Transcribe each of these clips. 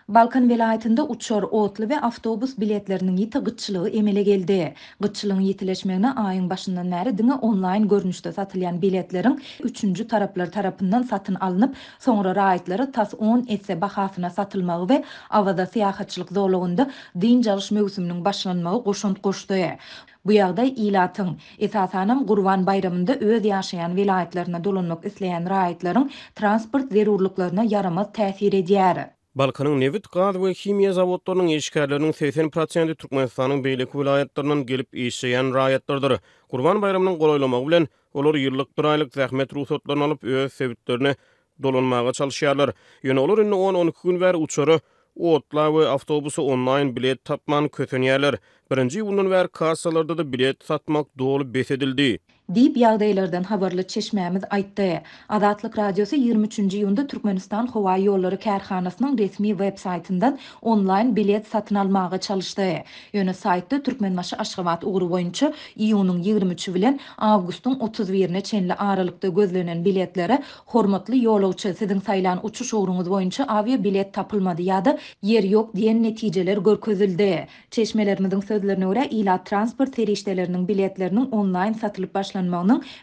Balkan welaýatynda uçar, otly we awtobus biletleriniň ýiti gytçylygy emele geldi. Gytçylygyň ýitileşmegine aýyň başyndan bäri diňe onlaýn görnüşde satylýan biletleriň üçünji taraplar tarapyndan satyn alnyp, soňra raýatlara tas on esse bahasyna satylmagy we Awaza syýahatçylyk zolagynda dynç alyş möwsüminiň başlanmagy goşant goşdy. Bu ýagdaý ilatyň, esasanam Gurban baýramynda öz ýaşaýan welaýatlaryna dolanmak isleýän raýatlaryň transport zerurlyklaryna ýaramaz täsir edýär. Balkanyň nebit, gaz we himiýa zawodlarynyň işgärleriniň 80 prosenti Türkmenistanyň beýleki welaýatlaryndan gelip işleýän raýatlardyr. Gurban baýramynyň golaýlamagy bilen, olar ýyllyk bir aýlyk zähmet rugsatlaryny alyp, öz sebitlerine dolanmaga çalyşýarlar. Ýöne olar indi on-on iki gün bäri uçara, otla we awtobusa onlaýn bilet tapman kösenýärler. Birinji iýundan bäri kassalarda-da bilet satmak doly bes edildi. Diýip, ýagdaýlardan habarly çeşmämiz aýtdy. Azatlyk Radiosy 23 nji iýunda Türkmenistan howa ýollary kärhanasynyň resmi web saýtyndan onlaýn bilet satyn almaga çalyşdy. Ýöne saýtda Türkmenbaşy-Aşgabat ugry boýunça iýunyň 23-i bilen awgustyň 31-ine çenli aralykda gözlenen biletlere Hormatly ýolagçy, siziň saýlan uçuş ugruňyz boýunça awiabilet tapylmady ýa-da ýer ýok diýen netijeler görkezildi. Çeşmelerimiziň sözlerine görä, ilat transport serişdeleriniň biletleriniň onlaýn satylyp başlanmagynyň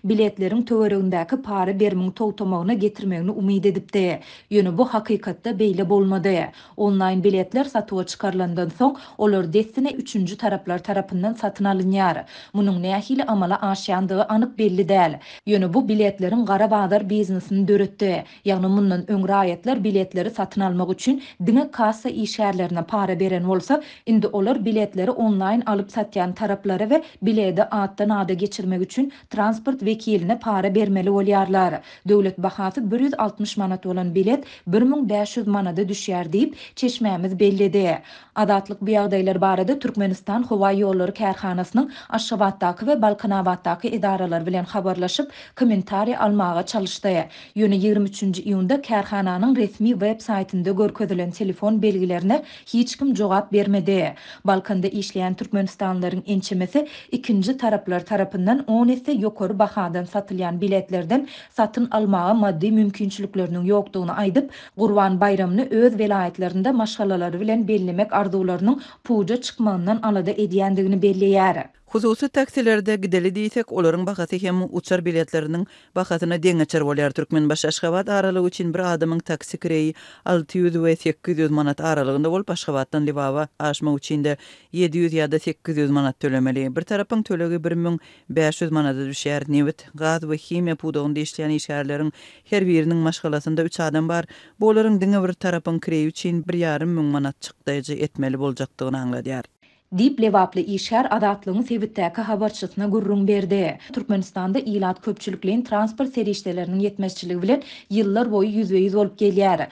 biletleriň töweregindäki para berimiň togtamagyna getirmegini umyt edipdi. Ýöne bu hakykatda beýle bolmady. Onlaýn biletler satuwa çykarylandan soň, olar dessine üçünji taraplar tarapyndan satyn alynýar. Munuň nähili amala aşýandygy anyk belli däl. Ýöne bu biletleriň gara bazar biznesini döretdi. Ýagny mundan öň raýatlar biletleri satyn almak üçin diňe kassa işgärlerine para beren bolsa, indi olar biletleri onlaýn alyp satýan taraplara we biledi atdan-ada geçirmek üçin transport wekiline para bermeli bolýarlar. Döwlet bahasy 160 manat bolan bilet 1500 manada düşýär diýip, çeşmämiz belledi. Azatlyk bu ýagdaýlar barada Türkmenistan howa ýollary kärhanasynyň Aşgabatdaky we Balkanabatdaky edaralary bilen habarlaşyp, kommentariý almaga çalyşdy. Ýöne 23 nji iýunda kärhananyň resmi web saýtynda görkezilen telefon belgilerine hiç kim jogap bermedi. Balkanda işleýän türkmenistanlylaryň ençemesi ikinji taraplar tarapyndan on esse ýokary bahadan satylýan biletlerden satyn almaga maddy mümkinçilikleriniň ýokdugyny aýdyp, Gurban baýramyny öz welaýatlarynda maşgalalary bilen bellemek arzuwlarynyň puja çykmagyndan alada edýändigini belleýär. Hususy taksilerde gideli diýsek, olaryň bahasy hem uçar biletleriniň bahasyna deňeçer bolýar. Türkmenbaşy-Aşgabat aralygy üçin bir adamyň taksi kireýi 600 we 800 manat aralygynda bolup, Aşgabatdan Lebaba aşmak üçin-de 700 ýa-da 800 manat tölemeli. Bir tarapyň tölegi 1500 manada düşýär. Nebit, gaz we himiýa pudagynda işleýän işgärleriň her biriniň maşgalasynda üç adam bar. Bu olaryň diňe bir tarapyň kireýi üçin bir ýarym müň manat çykdaýjy etmeli boljakdygyny aňladýar. Diýip, lebaply işgär Azatlygyň sebitdäki habarçysyna gürrüň berdi. Türkmenistanda ilat köpçülikleýin transport serişdeleriniň ýetmezçiligi bilen ýyllar boýy ýüzbe-ýüz bolup gelýär.